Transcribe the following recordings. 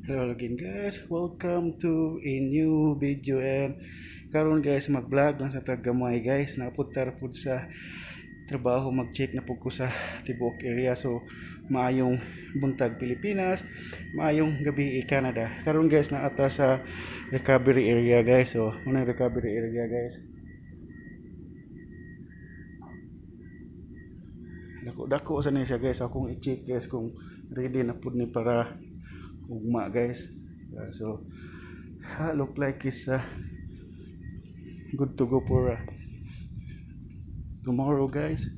Hello again, guys, welcome to a new video, and karon, guys, mag-vlog lang sa tag gamay, guys. Napunta pud sa trabaho, mag-check na pud ko sa tibuok area. So maayong buntag, Pilipinas, maayong gabi, Canada. Karon, guys, naa ta sa recovery area, guys. So mao recovery area, guys. Dako dako sa ni siya, guys. Akong i-check, guys, kung ready na pud ni para ugma, guys. So look like is good to go for tomorrow, guys.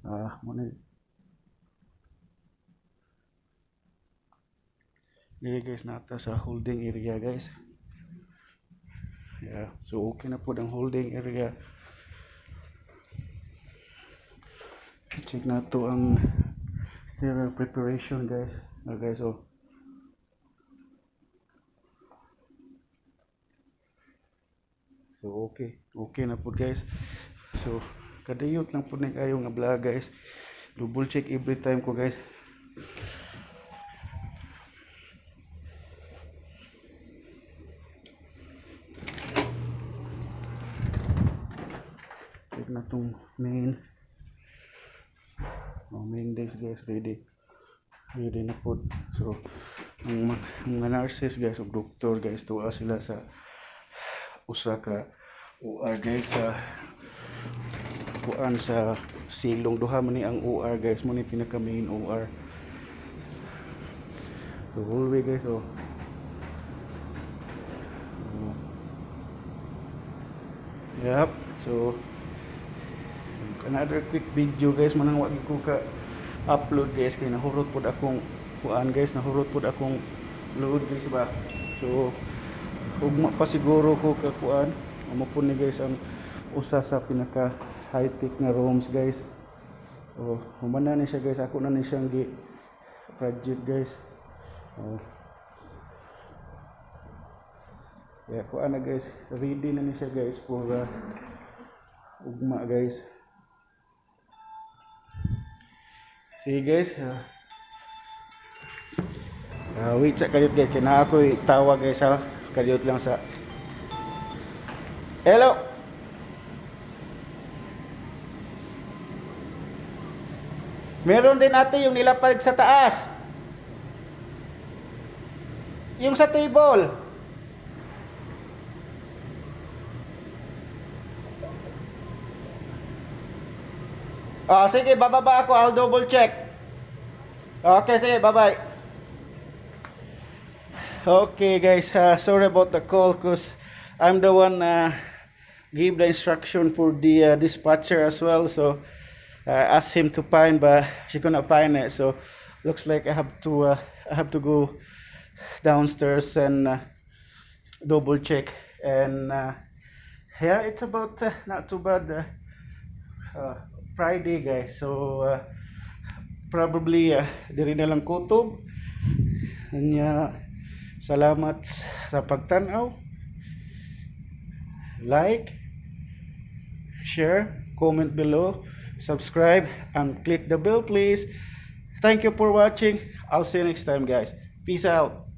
Ah, mao ni diri, guys, naa ta sa holding area, guys. Yeah, so okay na pud ang holding area. Check nato ang sterile preparation, guys. Ah, guys, oh. So okay, okay na pud, guys. So kadiyot lang pud ni kayo nga vlog, guys. Double check every time ko, guys. Check na tong main. Oh, main desk, guys, ready. Ready na pud. So ang mga nurses, guys, ug doktor, guys, tuwa sila sa usa ka OR, guys, sa kuan sa silong. Duha man ni ang OR, guys. Mao ni pinaka main OR. So hallway, guys, oh. Oh. Yep. So another quick video, guys, manang wa ko ka upload, guys, kay nahurot pod akong kuan, guys, nahurot pod akong load, guys, ba. So ugma pa siguro ko ka kuan. Mao po ni, guys, ang usa sa pinaka high tech nga rooms, guys. Oh, human na ni siya, guys. Ako na ni siyang gi project, guys. Oh. Yeah, kuan na, guys. Ready na ni siya, guys, for ugma, guys. Sige, guys. Wait sa kadiyot, guys. Kaya na ako tawag, guys, ha. Kadiyot lang sa. Hello! Meron din, ate, yung nilapag sa taas. Yung sa table. Ah, sige, bababa ako. I'll double check. Okay, sige, bye-bye. Okay, guys, sorry about the call because I'm the one give the instruction for the dispatcher as well. So I asked him to find, but she couldn't find it. So looks like I have to go downstairs and double check. And yeah, it's about not too bad. Friday, guys. So probably diri na lang kutob. Anya, salamat sa pagtanaw. Like, share, comment below, subscribe, and click the bell, please. Thank you for watching. I'll see you next time, guys. Peace out.